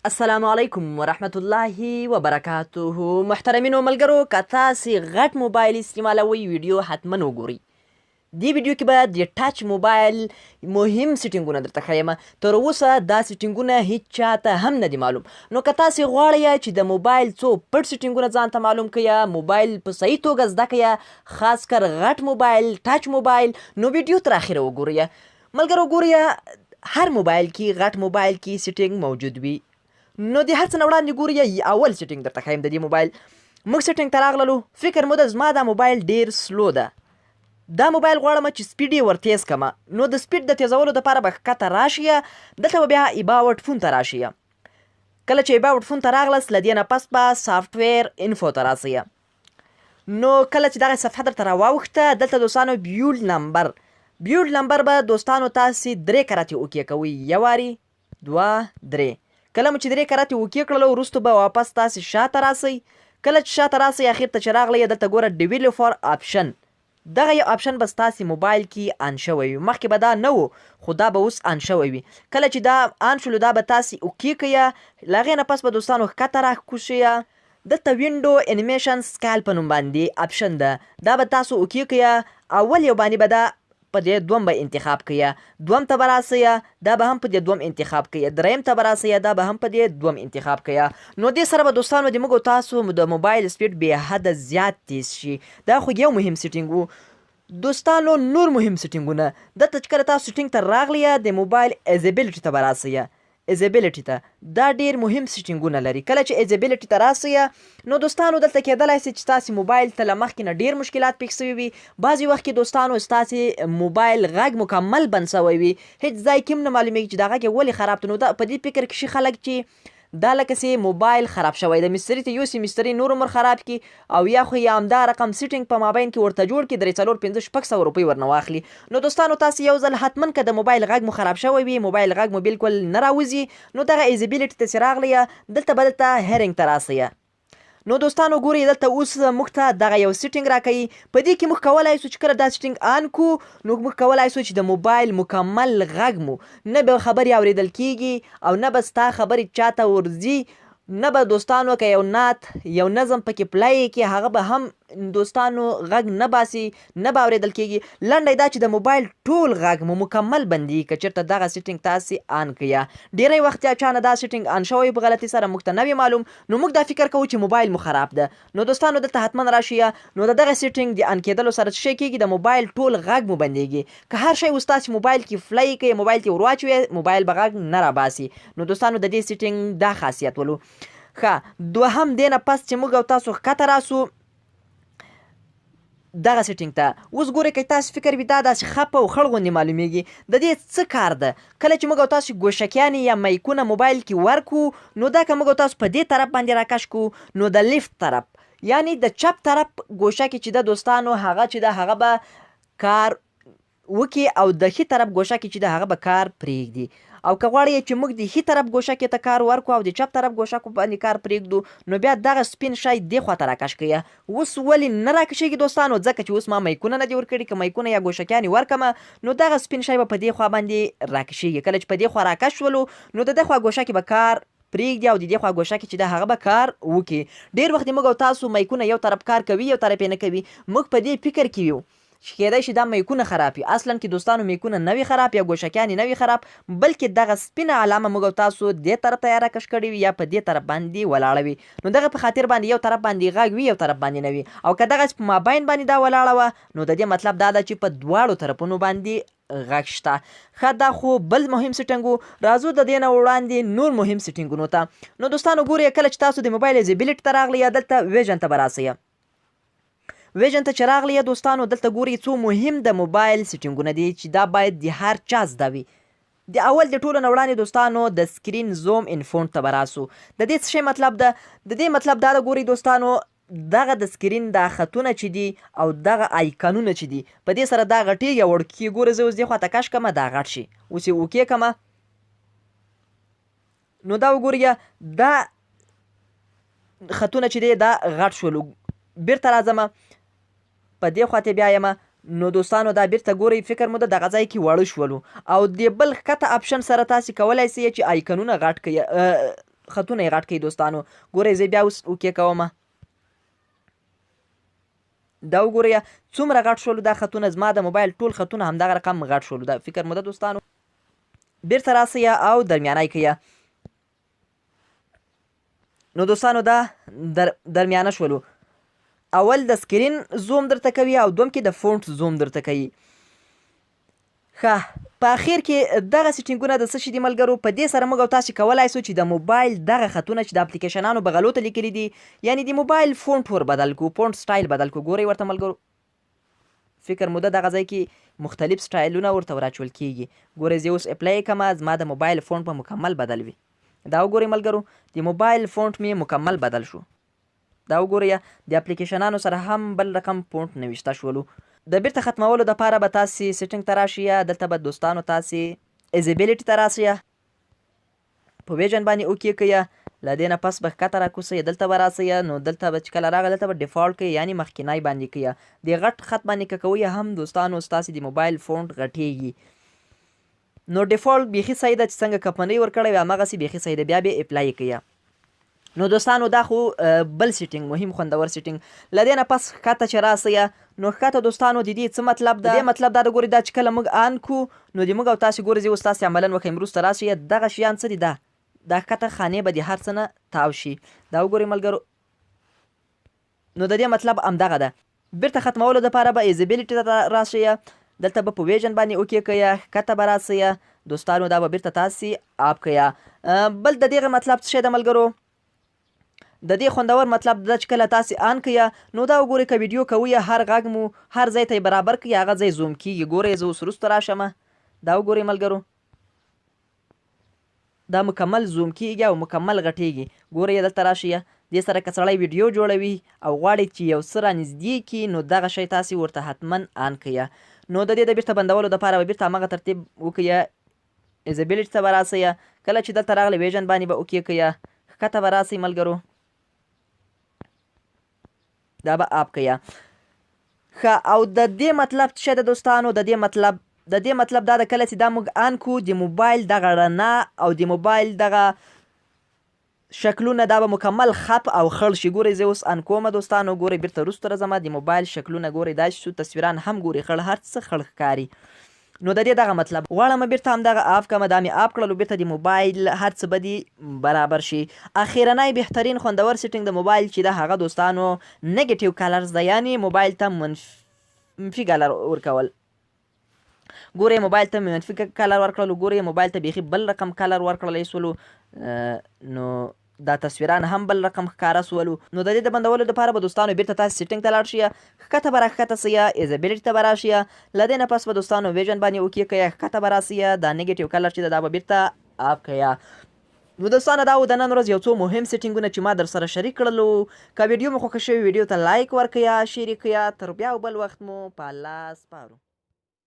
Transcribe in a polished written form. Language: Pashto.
السلام علیکم ورحمت الله وبرکاته. محترمینو ملګرو، که تاسې غټ موبایل استعمالوئ، ویډیو حتما وګورئ. دې ویډیو کې به د ټچ موبایل مهم سیټینګونه درته ښیم. تر اوسه دا سیټینګونه هیڅ چاته هم نه دي معلوم. نو که تاسې غواړئ چې د موبایل څو پټ سیټینګونه ځان ته معلوم کړئ، موبایل په صحیح توګه زده کړئ، خاص کر غټ موبایل، ټچ موبایل، نو ویډیو تر اخره وګورئ. ملګرو ګورئ، هر موبایل کې، غټ موبایل کې سیټینګ موجود وي. نو د هر څه نه وړاندې ګورئ، اول سیټینګ درته ښیم د دې موبایل. موږ سیټینګ ته راغللو، فکر مو ده زما دا موبایل ډیر slow ده، دا موبایل غواړم چې speed یې ور تیز کړم. نو د speed د تیزولو دپاره به ښکته راشي، دلته به بیا about phone ته راشي. کله چې about phone ته راغلس، له دې نه پس به software info ته راسي. نو کله چې دغه صفحه درته راواوښته، دلته دوستانو build number، build number به دوستانو تاسې درې کراتې okay کوئ، یو واري، دوه، درې. کله مو چې درې کراتې okay کړلو، وروسته به واپس تاسې شاته راسئ. کله چې شاته راسئ، اخر ته چې راغلی، دلته ګوره developer option، دغه یو option به ستاسې موبایل کې on شوی وي. مخکې به دا نه و، خو دا به اوس on شوی وي. کله چې دا on شولو، دا به تاسې okay کړئ. له هغې نه پس به دوستانو ښکته راکوز شئ، دلته window animation scale په نوم باندې option ده، دا به تاسو okay کړئ. اول یو باندې به دا په دې دوم به انتخاب کړئ، دوم ته به راسئ، دا به هم په دې دوم انتخاب کړئ، دریم ته به راسئ، دا به هم په دې دوم انتخاب کړئ. نو دې سره به دوستانو د موږ تاسو د موبایل speed بې حده زیات تیز شي. دا خو یو مهم سیټینګ وو. دوستانو نور مهم سیټینګونه، دلته چې کله تاسو سیټینګ ته راغلی، د موبایل usability ته به راسئ. usability ته دا ډیر مهم سیټینګونه لري. کله چې usability ته راسئ، نو دوستانو دلته کېدلای سي چې ستاسې موبایل ته له مخکې نه ډیر مشکلات پېښ سوي وي. بعضې وخت کې دوستانو ستاسې موبایل غږ مکمل بند سوی وي، هیڅ ځای کې هم نه معلومیږي چې دا غږ یې ولې خراب دی. نو دا په دې فکر کې شي خلک چې دا لکه سي موبایل خراب شوی دی، مستري ته یوسي، مستري نور عمر خراب کي، او یا خو یې همدا رقم سیټینګ په مابین کې ورته جوړ کړي، 3، 4، 5، 600 روپۍ ورنه واخلي. نو دوستانو تاسو یو ځل حتما که د موبایل غږ مو خراب شوی وي، موبایل غږ مو بالکل نه راوځي، نو دغه usability ته چې راغلی، دلته به دلته hearing ته راسئ. نو دوستانو ګورئ، دلته اوس موږ ته دغه یو سیټینګ راکوي. په دې کې موږ کولای سو چې کله دا سیټینګ on کو، نو موږ کولای سو چې د موبایل مکمل غږ مو نه به خبرې اورېدل کیږي او نه به ستا خبرې چاته ورځي، نه به دوستانو که یو نعت، یو نظم پکې play کې، هغه به هم دوستانو غږ نه باسي، نه به اورېدل کیږي. لنډه دا چې د موبایل ټول غږ مو مکمل بندي که چېرته دغه سیټینګ تاسې on کړئ. ډیری وخت یا چا نه دا سیټینګ on شوی په غلطي سره، موږ ته نه وي معلوم، نو موږ دا فکر کوو چې موبایل مو خراب ده. نو دوستانو دلته حتما راشي. نو د دغه سیټینګ د on کېدلو سره څه شی کیږي؟ د موبایل ټول غږ مو بندیږي. که هر شی اوس تاسې موبایل کې play کوئ، موبایل کې ورواچوئ، موبایل به غږ نه راباسي. نو دوستانو د دې سیټینګ دا خاصیت ولو. ښه، دوهم دې نه پس چې موږ او تاسو ښکته راسو دغه سیټینګ ته، اوس ګورئ، که تاسو فکر وي دا داسې خپه او خړ غوندې معلومیږي، د دې څه کار ده؟ کله چې موږ او تاسو ګوشکیانې یا میکونه موبایل کې ورکو، نو دا که موږ او تاسو په دې طرف باندې راکش کو، نو د left طرف، یعنی د چپ طرف ګوشه کې چې د دوستانو هغه چې ده، هغه به کار وکي او د ښي طرف ګوشه کې چې ده، هغه به کار پرېږدي. او که غواړئ چې موږ د ښي طرف ګوشه کې ته کار ورکو او د چپ طرف ګوشه باندې کار پرېږدو، نو بیا دغه سپین شی دې خواته راکش کړئ. اوس ولې نه راکشېږي دوستانو؟ ځکه چې اوس ما میکونه نه دي ورکړي. که میکونه یا ګوشکیانې ورکمه، نو دغه سپین شی به په دې خوا باندې راکشېږي. کله چې په دې خوا راکش شولو، نو د دې خوا ګوشه کې به کار پرېږدي او د دې خوا ګوشه کې چې ده، هغه به کار وکړي. ډېر وخت موږ او تاسو میکونه یو طرف کار کوي، یو طرف یې نه کوي. موږ په دې فکر کې یو چې کېدای شي دا میکونه خراب وي. اصلا کې دوستانو میکونه نه وي خراب یا ګوشکیانې نه وي خراب، بلکې دغه سپینه علامه موږ او تاسو دې طرف ته یا راکش کړې وي یا په دې طرف باندې ولاړه وي. نو دغه په خاطر باندې یو طرف باندې غږ وي، یو طرف باندې نه وي. او که دغه په مابین باندې دا ولاړه وه، نو د دې مطلب دا ده چې په دواړو طرفونو باندې غږ شته. ښه، دا خو بل مهم سیټینګ وو. راځو د دې نه وړاندې نور مهم سیټینګونو ته. نو دوستانو ګورئ، کله چې تاسو د موبایل usability ته راغلی، یا دلته vision ته به راسئ. vision ته چې راغلی دوستانو، دلته ګورئ څو مهم د موبایل سیټینګونه دي چې دا باید د هر چا زده وي. د اول د ټولو نه وړاندې دوستانو د screen zoom and font ته به راسو. د دې څه شی مطلب ده؟ د دې مطلب دا ده، ګورئ دوستانو، دغه د screen دا خطونه چې دي او دغه آیکانونه چې دي، په دې سره دا غټیږي او وړوکیږي. ګوره، زه اوس دې خواته کش کمه، دا غټ شي. اوس یې okay کمه، نو دا وګورئ، دا خطونه چې دی دا غټ شولو. بیرته راځمه، په دې خواته بیا یمه، نو دوستانو دا بیرته ګورئ، فکر مو ده دغه ځای کې واړه شولو. او د بل ښکته option سره تاسې کولای سئ چې آیکنونه غټ کړئ. خطونه یې غټ کوي دوستانو. ګورئ زه بیا اوس okay کوم، دا وګورئ څومره غټ شولو دا خطونه. زما د موبایل ټول خطونه همدغه رقم غټ شولو. دا فکر مو ده دوستانو. بیرته راسئ او درمیانه یې کړئ. نو دوستانو دا درمیانه شولو. اول د screen zoom درته کوي او دوم کې د font zoom درته کوي. ښه، په اخر کې دغه سیټینګونه د څه شي دي ملګرو؟ په دې سره موږ او تاسې کولای سو چې د موبایل دغه خطونه چې د اپلیکیشنانو بغلو ته لیکلي دي، یعنی د موبایل font ور بدل کو، font style بدل کو. ګورئ ورته ملګرو، فکر مو ده دغه ځای کې مختلف سټایلونه ورته وراچول کیږي. ګورئ زه اوس apply کړم، زما د موبایل font به مکمل بدل وي. دا وګورئ ملګرو، د موبایل font مې مکمل بدل شو. دا وګورئ د اپلیکیشنانو سره هم بل رقم font نوشته شولو. د بیرته ختمولو دپاره به تاسې setting ته راشئ، دلته به دوستانو تاسې accessibility ته راشئ، په vision باندې okay کړئ. له دې نه پس به ښکته راکوسئ، دلته به راسئ. نو دلته به چې کله راغی دلته به default کړئ، یعنی مخکنی باندې کړئ. د غټ خط باندې که کوئ هم دوستانو ستاسې د موبایل font غټیږي. نو default بیخي صحیح ده، چې څنګه کمپنۍ ورکړی وي هماغسې بیخي صحیح ده، بیا به apply کړئ. نو دوستانو دا خو بل setting، مهم خوندور setting. له دې نه پس ښکته چې راسئ، نو ښکته دوستانو د دې څه مطلب ده؟ د دې مطلب دا ده، ګورئ دا چې کله موږ on کو نو د موږ او تاسې ګورئ زه اوس تاسې عملاً وښیم. وروسته راسئ، دغه شیان څه دي؟ دا ښکته خانې به د هر څه نه تاو شي. دا وګورئ ملګرو، نو د دې مطلب همدغه ده. بیرته ختمولو دپاره به accessibility ته راسئ، دلته به په vision باندې okay کړئ، ښکته به راسئ دوستانو، دا به بیرته تاسې off کړئ. بل د دغه مطلب څه شی ده ملګرو؟ د دې خوندور مطلب دا چې کله تاسې on کړئ، نو دا وګورئ که ویډیو کوئ هر غږ مو هر ځای ته یې برابر کړئ، هغه ځای zoom کیږي. ګورئ زه اوس وروسته راشم، دا وګورئ ملګرو، دا مکمل zoom کیږي او مکمل غټیږي. ګورئ دلته راشئ، دې سره که سړی ویډیو جوړوي او غواړي چې یو څه رانږدې کړي، نو دغه شی تاسې ورته حتما on کړئ. نو د دې د بیرته بندولو دپاره به بیرته هماغه ترتیب وکړئ، accessibility ته به راسئ. کله چې دلته راغلی vision باندې به okay کړئ، ښکته به راسئ ملګرو، دا به off کړئ. ښه، او د دې مطلب څه شی ده دوستانو؟ د دې مطلب دا ده کله چې دا موږ on کو، د موبایل دغه رڼا او د موبایل دغه شکلونه دا به مکمل خپ او خړ شي. ګورئ زه اوس on کومه دوستانو، ګورئ بیرته وروسته راځمه، د موبایل شکلونه ګورئ داسې شو، تصویران هم ګورئ خړ، هر څه خړ ښکاري. نو د دې دغه مطلب غواړم بیرته همدغه off کړم، دا مې off کړلو، بیرته د موبایل هر څه به دې برابر شي. اخیرنی بهترین خوندور setting د موبایل چې ده هغه دوستانو negative colors ده، یعنی موبایل ته منفي color ورکول. ګورئ موبایل ته مې منفي color ورکړلو، ګورئ موبایل ته بیخي بل رقم color ورکړلی سولو، نو دا تصویران هم بل رقم ښکاره سولو. نو د دې د بندولو دپاره به دوستانو بیرته تاسې setting ته لاړ شئ، ښکته به راښکته سئ، accessibility ته به راشئ. له دې نه پس به دوستانو vision باندې okay کړئ، ښکته به راسئ، دا negative color چې ده دا به بیرته off کړئ. نو دوستانو دا و د نن ورځ یو څو مهم سیټینګونه چې ما در سره شریک کړلو. که ویډیو مو خوښه شوې ویډیو ته like ورکړئ، share یې کړئ. تر بیا بل وخت مو په الله سپارو.